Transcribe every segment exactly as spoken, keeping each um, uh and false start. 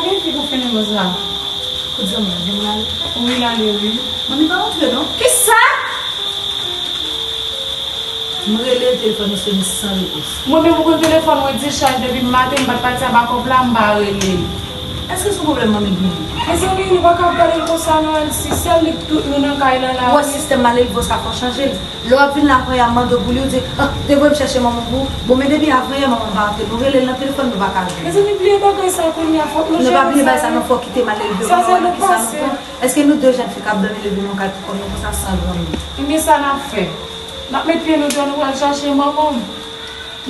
Gen fi pou fini boz la. Kout zanmi, gen moun ale? Wi, l ale, wi. Manmi pa rantre, non? Kisa? M rele, telefòn nan sone san repons. Mwen menm, ou konn telefòn mwen dichaj depi maten, m pa t pati a bakòp la, m pa rele. Èske se yon pwoblèm manmi k genyen? Mezanmi, nou pa ka ap gade l konsa non, Elsie. Sèl li k tout nou nan kay lan la. Ou wè sistèm malelve sa, fò chanje l. Lè w ap vin lakay a, mande w pou li, ou di, ah, te voye m chèche manman pou ou. Bon, men depi avanyè, manman pa antre. Nou rele l nan telefòn, nou pa ka jwenn. Mezanmi, bliye bagay sa kounye a, fòk nou jere sa. Nou pa bliye bagay sa, non, fò kite malelve. Sa se le pase. Èske nou de jèn fi k ap dòmi leve nan kay pou kò nou konsa san granmoun? Ebyen, sa n ap fè? N ap met pye nou deyò, nou pral chache manman m.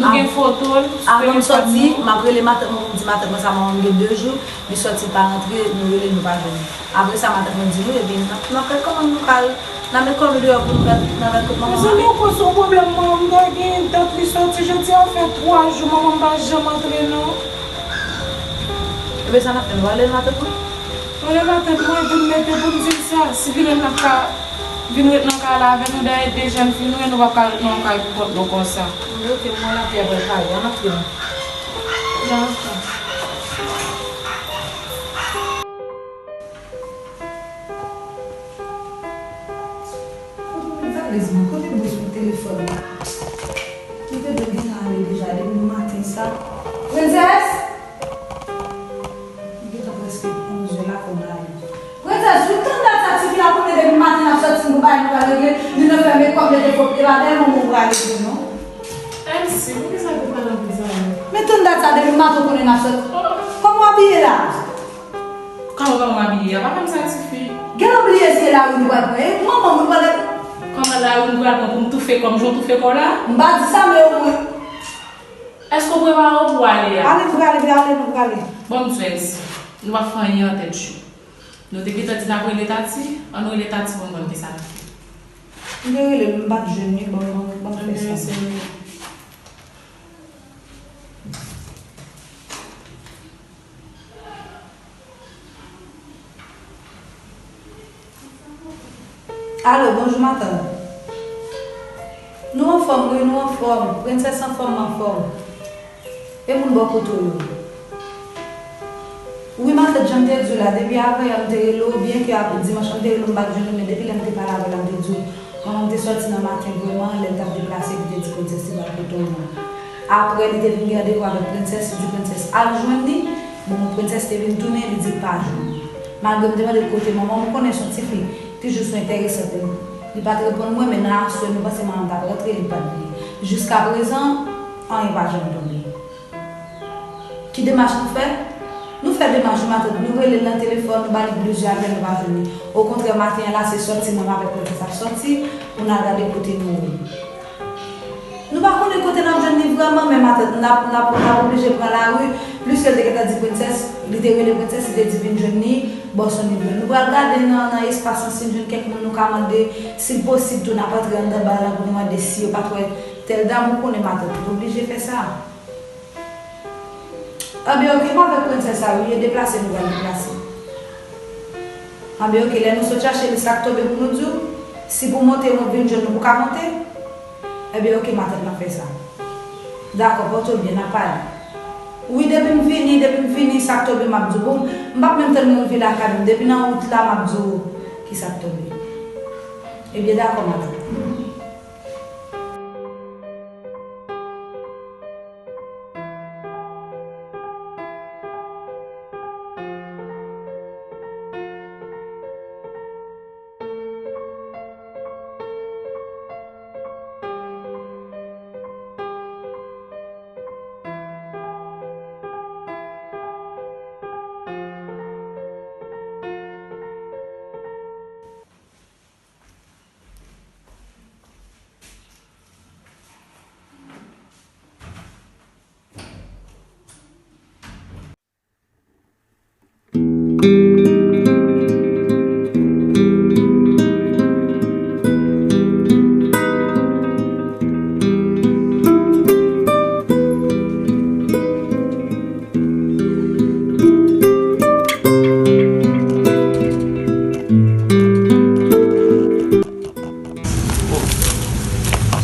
Nou gen foto l sou telefòn nou. Avan m sòti, m ap rele matant mwen pou m di matant mwen sa manman m gen de jou, li sòti pa rantre, nou rele l, nou pa jwenn li. Apre sa, matant mwen di nou, epi n ap, n ap wè kòman nou pral, n ap met kò nou deyò pou nou gad, n al gad kot manman m. Mezanmi, ou kwè se yon pwoblèm manman m ta gen, dat li sòti jodi a fè twa jou, manman m pa janm antre non. Ebyen, sa n ap fè, nou rele matant mwen? Rele matant mwen, pou n mete pou n di l sa, si vin ret n ap ka vin ret nan kay la avè nou, dayè de jèn fi nou ye, nou p ap ka ret nan yon kay pou kont nou konsa. Oke, mwen la pi apre kay, ann antre non. Ann antre. Kote m valiz mwen? Kote m bous pou telefòn nan? Li te dwe gentan ale deja depi maten sa. Prensès! Li gentan prèske onzè la, fò n ale. Prensès, ou tann dat sa tifi la konnen depi maten n ap sòti pou bagay nou pral regle, li nan fè mekòp, mete fo pye la, dèyè manman w prale vre non. Elsie, poukisa w te pale anpil sa menm? Men tann dat sa depi maten w konnen n ap sòti. Kòman w abiye la? Kòman, kòman m abiye a? Pa fè m sa, tifi. Genlè w bliye se lari nou pral pran. E manman w nou pral gade. Kòman lari nou pral pran pou m toufe kò m jan w toufe kò w la? M pa di sa, men omwen. Èske w prepare w pou w ale a? Ale, nou prale, ale, nou prale. Bon, m di w, Elsie, nou p ap fè anyen an tèt cho. Nou te gentan di n ap rele Tati, ann nou rele Tati pou n konn kisa n ap fè. M te rele l, m pa t jwenn li, bon, bon, bon, fè sa. Alo, bonjou matant. Nou anfòm, wi, nou anfòm. Prensès anfòm, m anfòm. E moun bò kote w yo? Wi, matant, jan m te di w la, depi avanyè m te rele w, byenke apre dimanch lan m te rele w, m pa t jwenn ou, men depi lè m te pale avè l la, m te di w, manman m te sòti nan maten vrèman, lè l t ap deplase, li te di Prensès li pral kote w lan. Apre, li te vin gen randevou avèk Prensès, li di Prensès al jwenn li. Bon, Prensès te vin tounen, li di l pa jwenn li. Malgre m te mande l kote manman m, ou konnen se yon tifi, toujou sou enteresant li. Li pa t reponn mwen, men nan aswè, nou panse manman m t ap rantre, li pa t vini. Jiskaprezan, anyen pa janm tonbe. Ki demach nou fè? Nou fè demach, wi, matant, nou rele l nan telefòn, nou ba li plizyè apèl, nou pa jwenn li. Okontrè, maten an la, se sòti mwen avèk Prensès ap sòti pou n al gade kote nou ye. Nou pa konnen kote n ap jwenn li vrèman, men matant, n ap, n ap, n ap oblije pran lari. Pliske l te gentan di Prensès, li te rele Prensès, li te di vin jwenn li bò Sonyville. Nou pral gade nan, nan espas lan si n jwenn kèk moun nou ka mande, si l posib tou n ap antre anndan bal la pou nou mande si yo pa t wè tèl dam, ou konnen matant, nou oblije fè sa. Anben, oke, m avèk Prensès la, wi, e deplase nou pral deplase. Anben, oke, lè nou sot chache li, sa k tonbe pou nou di w, si pou monte, mwen vin jwenn nou pou ka monte? Ebyen, oke, matant, n ap fè sa. Dakò, pòte w byen, n ap pale. Wi, depi m vini, depi m vini, sa k tonbe, m ap di w. Bon, m p ap menm tann moun vin lakay mwen. Depi nan wout la, m ap di w ki sa k tonbe. Ebyen, dakò, matant.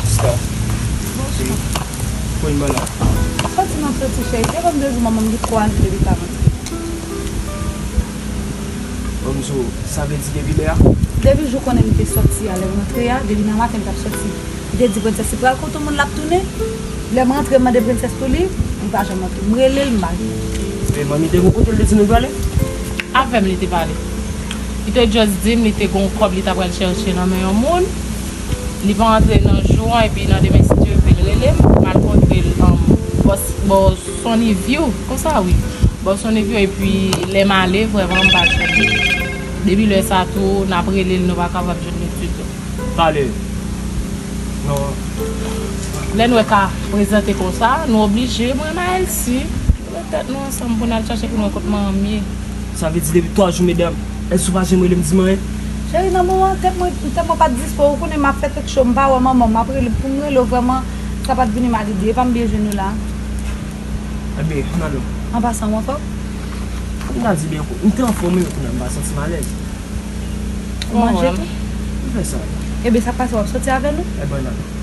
Sista. Bonjou. Kòman w ye? Sòti m ap sòti, cheri. Te ban m de jou, manman m gen twa jou depi l pa rantre. So, sa vle di depi lè a? Depi jou konnen m te sòti a, lè m rantre a, depi nan maten m t ap sòti. M te di Prensès li pral kote moun l ap tounen. Lè m rantre, m mande Prensès pou li, li pa janm rantre. M rele l, m pa jwenn li. E manmi te gon kote l te di nou prale? Avè m li te pale. Li te just di m li te gon kòb li ta pral chèche nan men yon moun. Li pa rantre nan jou an, epi nan demen si Dye vle l rele m, m al kontre l, um, bò, bò Sunnyview, konsa wi. Bò Sunnyview, epi lè m ale, vrèman, m pa jwenn li. Depi lè sa tou, n ap rele l, nou pa kapab jwenn li ditou. Talè. Non. Lè nou wè ka prezante konsa, nou oblije, mwen renmen Elsie. Met tèt nou ansanm pou n al chache pou n wè kot manman m ye. Sa vle di depi twa jou, medam, Elsie ou pa janm rele m di m anyen? Cheri, nan moman tèt mwen, tèt mwen pa t dispo, ou konnen m ap fè tèt cho, m pa wè manman, m ap rele pou m rele w vrèman, sa pa t vini m a lide, e pa m byen jwenn ou la. Ebyen, ann ale. An pasan, ou anfòm? M ta di byen, m te anfòm, men kounye a m pa santi m alèz. Ou manje tou? M fè sa. Ebyen, sa k pase, w ap soti avè nou? Ebyen, ann ale.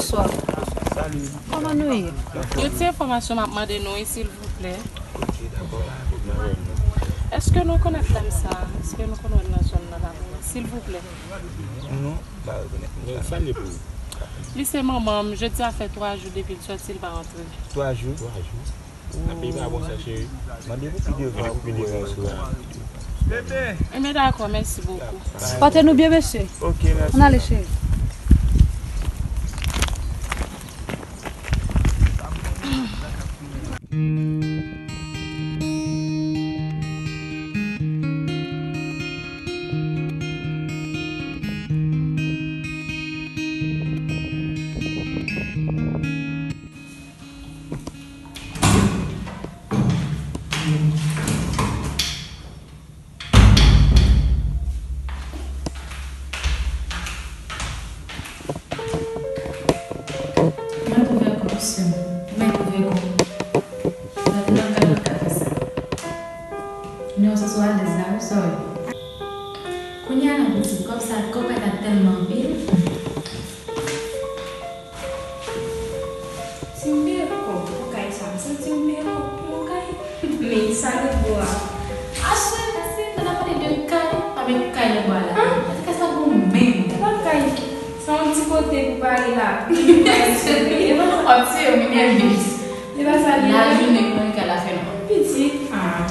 Bonswa. Kòman nou ye? Yon ti enfòmasyon m ap mande nou wi, silvouplè. Èske nou konèt dam sa a? Èske nou konn wè l nan zòn nan la? Silvouplè. Non, m pa rekonèt moun sa. Li se manman m. Jodi a fè twa jou depi l sòti, l pa rantre. Twa jou? Twa jou. Nan peyi pa bon sa, cheri. Mande pou pi devan pou wè. Ebyen, dakò, mèsi bokou. Pòte nou byen, mesye. Ok, mèsi. Ann ale, cheri. Mwen twouve kòb sou mwen, mwen twouve kòb. Mwen te nan kay mwen ka fè sa. Men w santi w alèz la wi, sorry. Kounye a la pitit, kòb sa, kòb la tèlman anpil. Si m peye kòb pou kay sa, m santi m peye kòb pou yon kay. Men sa Lebwa. Aswè, mesye, nou ap pale de kay, pa met kay Lebwa la. An? Eske kay sa bon menm? Se pa kay, se yon ti kote pou pale la. W ap tiye m wi, nèvis. Se pa sa li ye. Lajounen pou yon kay la fè non. Pitit, ah.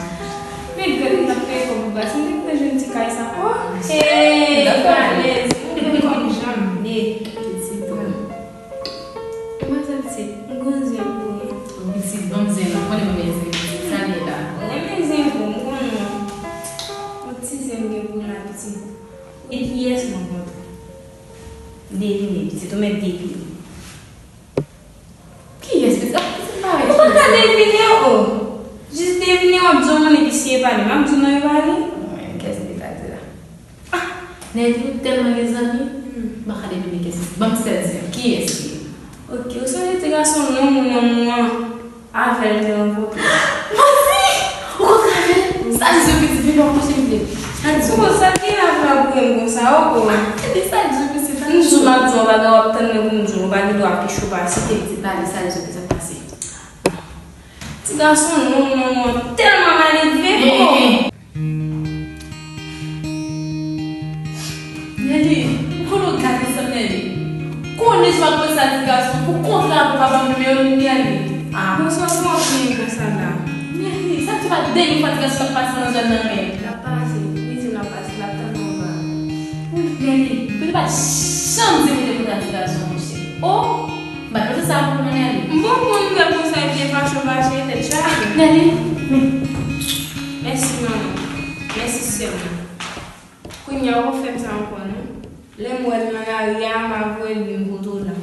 Men gad, m t ap peye kòb pou kay. Si m te konn jwenn ti kay sa. Oh, hey, alèz. Ou fè kòb janm de. Pitit, ah. Manzè pitit, m gon zen pou ou wi. Pitit, ban m zen nan. Konnen mwen gen zen pitit. Sa l ye la? Ou renmen zen pou m konnen. Yon ti zen m gen pou ou la, pitit. E kiyès m rankontre? Devine, pitit, ou mèt devine. Kiyès, pitit? Ah, pitit, m pa wè kiyès. Ou pa ka devine, o. Jis devine, w ap di yon moun epi si e pa li. M ap di w non, e pa li. Mwen, kiyès m te ka di la? Ah, nèg yo tèlman gen zanmi, m pa ka devine kiyès. Ban m sèl di, kiyès li ye? Ok, ou sonje ti gason nonm ou nonm ou an avè l te rankontre? Manti! Ou kontre avè l? Sa di w pitit, vin non, pase m vle. Sa di w. Bon, sa ki la pou la boure m konsa, o, o. Sa di w pitit, sa di w. M di w, m ap di w, bagay w ap tann mwen pou m di w, ou pa Rido a pi cho pase, te di pale sa, lè sa k pase. Ti gason, non, non, non, tèlman malelve, oh! Nelly, ou konnen w gate san Nelly. Konnen sa w ap pran sa ti gason pou kontre avè papa m nimewo li Nelly. Ah, bon, sa w ap pran konsa la? Nelly, sa ki pa dènye fwa ti gason ap pase nan zòn nan men? L ap pase, wi, di l ap pase, l ap tann anba. Wi, Nelly, pou li pa janm di mwen de kontra ti gason, mesye. Oh! M pa t panse sa pou mwen, Nelly. M bon pou mwen konsa, epi fache w fache, tèt chaje. Nelly, men. Mèsi, manman. Mèsi, sè mwen. Kounye a, ou fè m sa ankò, non. Lè m wè l nan lari a, m a voye l vin kote w la.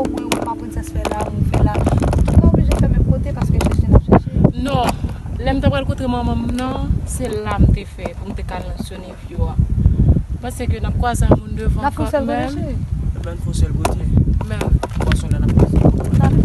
Omwen ou pa prinsès fè la, ou fè la. Ou pa oblije fè menm kote paske chèche n ap chèche. Non, lè m t ap pral kontre manman m nan, se la m te fè pou m te ka nan Sony View a. Paske n ap kwaze ak moun devan kanmenm. N ap fè yon sèl kote, cheri. Ebyen, n fè yon sèl kote. Men. Pwason la n ap kwaze. Talè.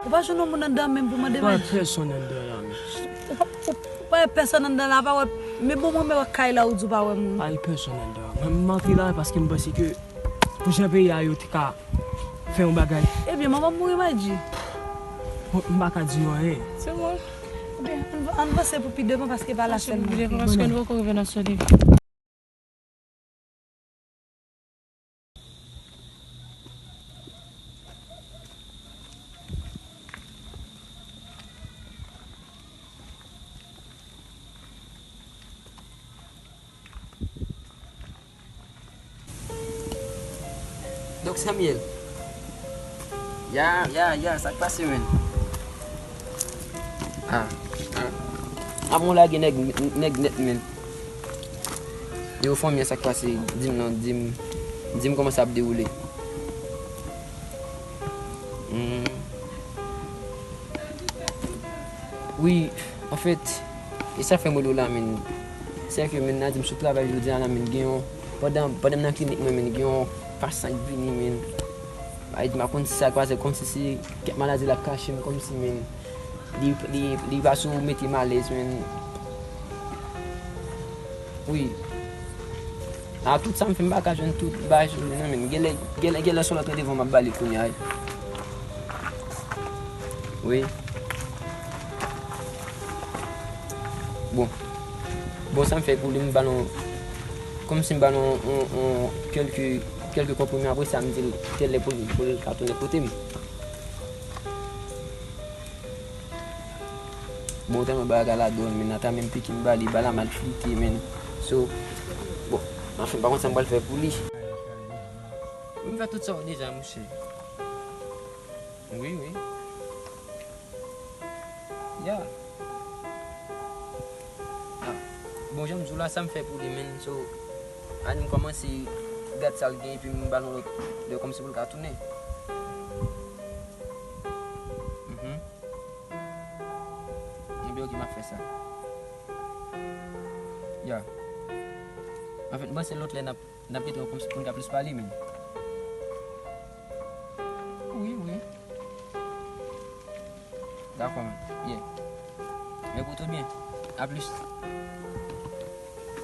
Ou pa jwenn yon moun anndan menm pou mande mèt? Pa pèsonn anndan la, men. Ou pa, ou, ou pa wè pèsonn anndan la, pa wè. Men bon, mwen, men wè kay la, ou di ou pa wè moun. Pa gen pèsonn anndan. Mwen, m antre la paske m panse ke pou jan peyi a yo te ka fè yon bagay. Ebyen, manman m mouri, Madji. Bon, m pa ka di nou anyen. Se bon. Ebyen, ann, ann vanse pou pi devan paske pa la sèlman. Pi devan paske nou poko rive nan Sony. Donk, Samuel. Ya, ya, ya, sa k pase, menn? Ah, ah. Ap mwen lage nèg, nèg nèt, menn. Yo, fanmi an, sa k pase? Di m non, di m, di m kòman sa ap dewoule. Hmm. Wi, anfèt, e sa fè m rele w la, menn. Sèke, menn, Nadim sot travay jodi a la, menn, gen yon, pandan, pandan m nan klinik mwen, menn, gen yon pasyan k vini, menn. Ay, m pa konn sa k pase, kòmsi se kèk maladi l ap kache m, kòmsi, menn. Li, li, li pa sou mete m alèz, menn. Wi. A tout sa m fè, m pa ka jwenn tout bagay sou li non, men genlè, genlè, genlè se yon lòt randevou m ap ba li kounye a wi. Wi. Bon. Bon, sa m fè pou li, m ba l yon, kòmsi m ba l yon, yon, yon kèlke, kèlke konprime, apre sa m di l kèlè pou, pou l ka tounen kote m. Bon, tèlman bagay la dwòl, men Nata menm piki m ba li, ba la mal flite, men. So, bon, anfen, m pa konn sa m pral fè pou li. M fè tout sa w deja, monchè. Wi, wi. Ya. Ah, bon, jan m di w la, sa m fè pou li, men. So, ann m kòmanse gad sa l gen, epi m ba l yon lòt lè kòmsi pou l ka tounen. Mhm. Ebyen, oke, m ap fè sa. Ya. Anfèt, m panse lòt lè n ap, n ap kite yo kòmsi pou n ka plis pale, men. Wi, wi. Dakò, man. Yeah. Repose byen. A plis.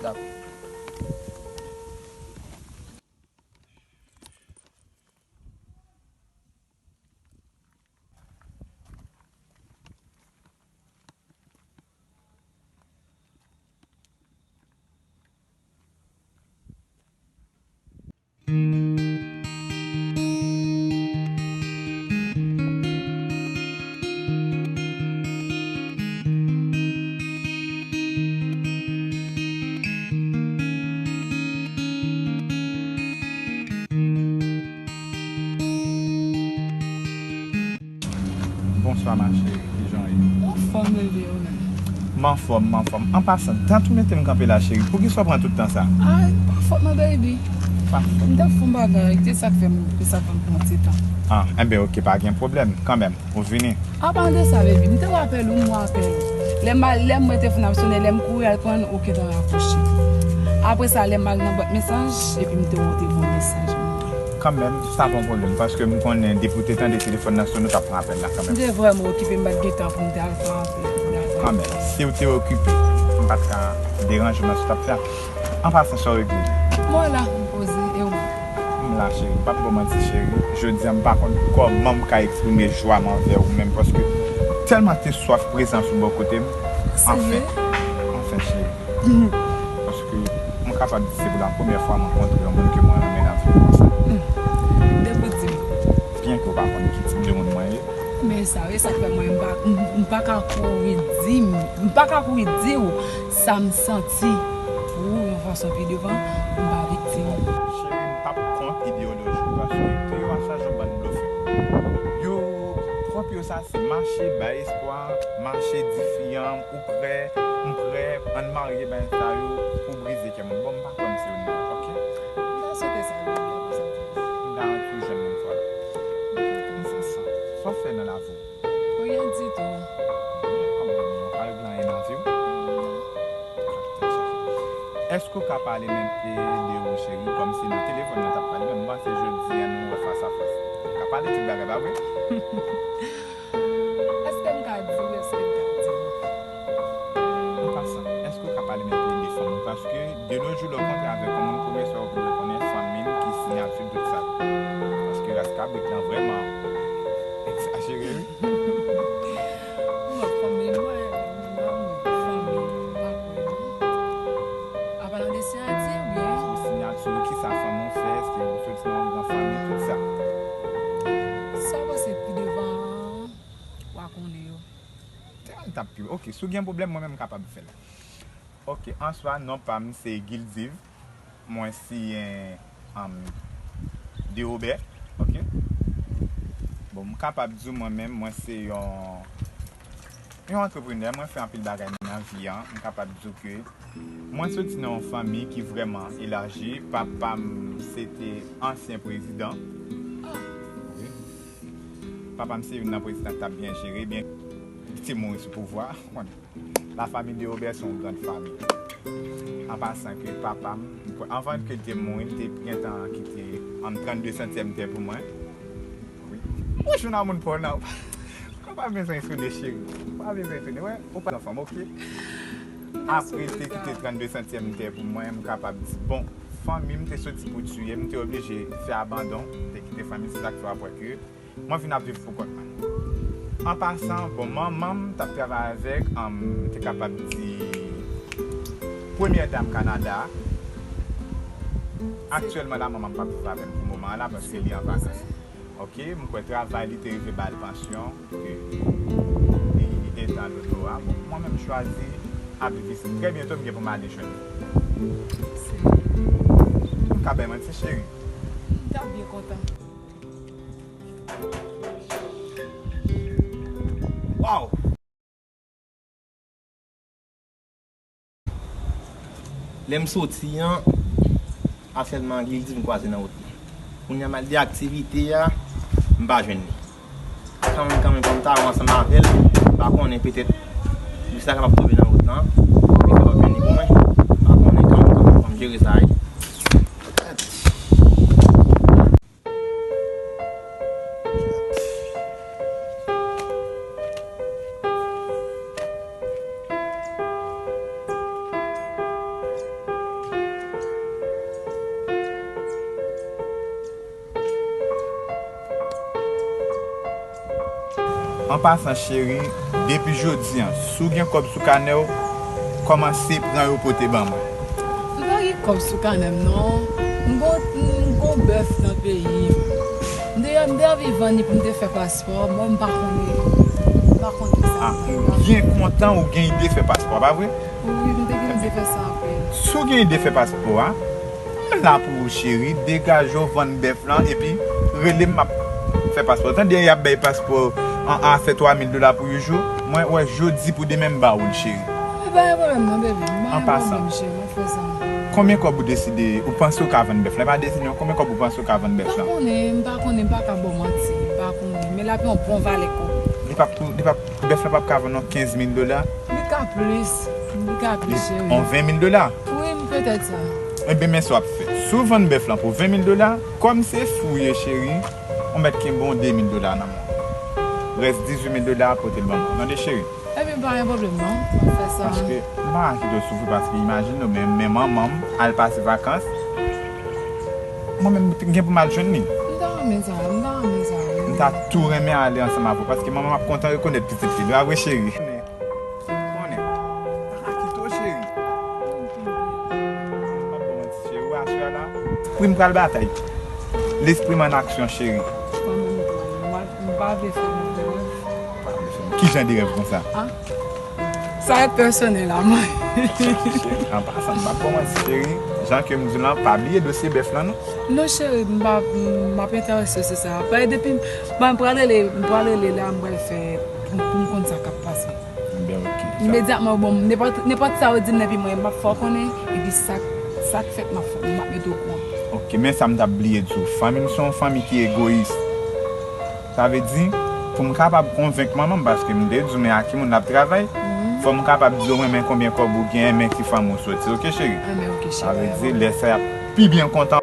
Dakò. Bonswa ma cheri, kijan w ye? Ou anfòm bebe, ou menm? M anfòm, m anfòm. An pasan, dat ou mete m kanpe la cheri, poukisa w pran tout tan sa? Ay, pa fòt mwen baby. Pa fòt. M t ap fè yon bagay, se sa k fè m, se sa k fè m pran ti tan. Ah, enben oke, pa gen pwoblèm, kanmenm, ou vini. Apan de sa baby, m te w apèl ou, m w apèl ou. Lè m al, lè m wè telefòn ap sonnen, lè m kouri al pran l, ou gentan rakwoche. Apre sa, lè m al nan bwat mesaj, epi m te wè w te voye mesaj. Kanmenm, sa pa yon pwoblèm, paske m konnen depi w te tande telefòn nan sonnen, w t ap pran apèl la kanmenm. M te vrèman okipe, m pa t gen tan pou m te al pran apèl, pou m te al pran apèl. Kanmenm, si w te okipe, m pa t ka deranje w nan sa w t ap fè a. An pasan, sa w regle? Mwen la, m poze, e ou? M la, cheri, m p ap ba w manti, cheri. Jodi a, m pa konn kòman m ka eksprime jwa m anvè ou menm, paske tèlman te swaf prezans ou bò kote m. Serye? Anfen, anfen, cheri. Paske mwen kapab di se pou la premyè fwa m rankontre yon moun ke mwen renmen nan vi m konsa. Hmm. Depi w di m. Byenke w pa konn ki tip de moun mwen ye. Men sa, e sa k fè mwen, m pa, m, m pa ka kouri di m, m pa ka kouri di w sa m santi pou ou yon fason pi devan, m pa viktim. Cheri, m p ap kont ideyoloji w paske te yo a chaje yon bann blofè. Yo, pwòp yo sa se mache bay espwa, mache di fi an, ou prè, m prè, ann marye, bagay sa yo, pou brize kè moun. Bon, m pa kwè m se youn nan yo, oke? M ta swete sa, baby, apre sa w di. M garanti w jwenn moun fò la. Sa w fè nan lavi w? Anyen ditou. Kòman w pral gen anyen nan vi w? Èske w ka pale m enpe de ou, cheri? Kòmsi nan telefòn nou t ap pale, men m panse jodi a nou wè fas a fas. Ou ka pale tout bagay, pa vre? Èske m ka di w? Èske m ka di w? An pasan, èske w ka pale m enpe de fanmi w? Paske de nos jours, lè w kontre avèk yon moun, premye sa w dwe konnen fanmi l, ki siyati, tout sa. Paske ras kabrit lan vrèman egzajere, wi. Mwen, fanmi mwen, mwen, fanmi m, m pa kwè non. Apalan de siyati, oubyen? Sou siyati, kisa fanmi w fè, èske ou soti nan yon gran fanmi, tout sa. Sa w panse pi devan an, w a konnen yo. Tèl t ap pi. Oke, si w gen pwoblèm, mwen menm m kapab fè l. Oke, answa, non pa m se Gildiv. Mwen siyen, um, Derobè. Oke. Bon, m kapab di w mwen menm, mwen se yon, yon antreprenè. Mwen fè anpil bagay nan vi an. M kapab di w ke mwen soti nan yon fanmi ki vrèman elaji. Papa m se te ansyen prezidan. Wi. Papa m se youn nan prezidan k t ap byen jere, byen, li te mouri sou pouvwa. La famille de Robert se yon grann fanmi. An pasan ke papa m, anvan ke l te mouri, l te gentan kite, um, trannde santyèm tè pou mwen. Wi. Ou jwenn a moun pa w nan. Ou pa bezwen etone, cheri. Ou pa bezwen etone. Wè, ou pa zanfan m, oke? Apre l te kite trannde santyèm tè pou mwen, m kapab di, bon, Fanmi m te soti pou tiye m, m te oblije fè abandon, m te kite fanmi, se sa k fè w ap wè ke mwen vin ap viv pou kont mwen. An pasan, bon, manman m t ap travay avèk, um, m te kapab di, premyè dam Kanada a. Aktyèlman la, manman m p ap viv avè m pou moman an la, paske li an vakans. Ok, m kwè travay li te rive ba l pansyon, ke li, li gentan loto a. Bon, mwen menm, m chwazi ap viv isit. Trè byento, m gen pou m ale jwenn li. Se M ka bay manti, cheri. M t ap byen kontan. Waw! Lè m soti an, a sèlman anglè li di m kwaze nan wout lan. Kounye a m al di aktivite a, m pa jwenn li. Kanmenm, kanmenm, fò m ta wè ansanm avè l, m pa konnen, petèt li sa kapab twouve nan wout lan, li kapab jwenn li pou mwen. M pa konnen, kanmenm, kanmenm, fò m jere sa wi. An pasan, cheri, depi jodi a, si w gen kòb sou kanè w, kòmanse pran yo pote ban mwen. M pa gen kòb sou kanè m non. M gon, m gon bèf nan peyi m. M te, m te anvi vann li pou m te fè paspò, bon, m pa konnen. M pa konn kisa. Ah, ou byen kontan ou gen ide fè paspò, pa vre? Wi, m te gen ide fè sa anpil. Si w gen ide fè paspò a, m la pou ou, cheri. Degaje w, vann bèf lan, epi rele m, m ap fè paspò. Tande, y ap bay paspò an a fè twa mil dola pou yon jou. Mwen wè jodi pou demen m ba ou l, cheri. Mwen pa gen pwoblèm non, baby. M pa gen pwoblèm, cheri. Mwen fè sa. Konbyen kòb ou deside, ou panse ou ka vann bèf lan? E pa deside non, konbyen kòb ou panse ou ka vann bèf lan? M pa konnen, m pa konnen, m pa ka ba w manti, m pa konnen. Men l ap yon bon valè kòb. Li p ap, li p ap, bèf lan p ap ka vann non kenz mil dola? Li ka plis, li ka plis, cheri. On ven mil dola? Wi, m petèt sa. Ebyen, men sa w ap fè. Si w vann bèf lan pou ven mil dola, kòm se fou w ye, cheri, ou mèt kenbe yon de mil dola nan men w. Rès dizuit mil dola, pote l ban mwen. Tande, cheri? Ebyen, pa gen pwoblèm, non. M ap fè sa. Paske, m pa ka kite w soufri, paske imajine w, men, men manman m al pase vakans. Mwen menm, m gen pou m al jwenn li. M ta renmen sa, m ta renmen sa, wi. M ta tou renmen ale ansanm avè w, paske manman m ap kontan rekonèt pitit li. Li pa vre, cheri? Konnen. Pa ka kite w, cheri. M ap ba w manti, cheri. Ou wè aswè a la? Pri m pral batay. Lespri m an aksyon, cheri. Mwen menm tou, mwen, m pa vle fè move rèv. Pa vle fè move. Ki jan de rèv konsa? Ah. Sa e pèsonèl a mwen. Cheri, an pasan, m p ap ba w manti, cheri. Jan ke m di w lan, pa bliye dosye bèf lan, non. Non, cheri, m pa, m, m ap enterese w sou sa. Paske depi, bon, m pral rele, m pral rele la, m pral fè pou, pou m konn sa k ap pase. Ebyen, ok. Imedyatman, bon, nenpòt, nenpòt sa yo di m nan epi mwen, m ap fè w konnen, epi sa, sa k fèt, m ap fè, m ap mete w okouran. Ok, men sa m t ap bliye di w. Fanmi m se yon fanmi ki egoyis. Sa vle di, pou m kapab konvenk manman m, paske m te di w, men a ki moun l ap travay, fò m kapab di w, men, men konbyen kòb ou gen, men ki fanmi w soti, ok, cheri? Ebyen, ok, cheri. Sa vle di, lè sa y ap pi byen kontan.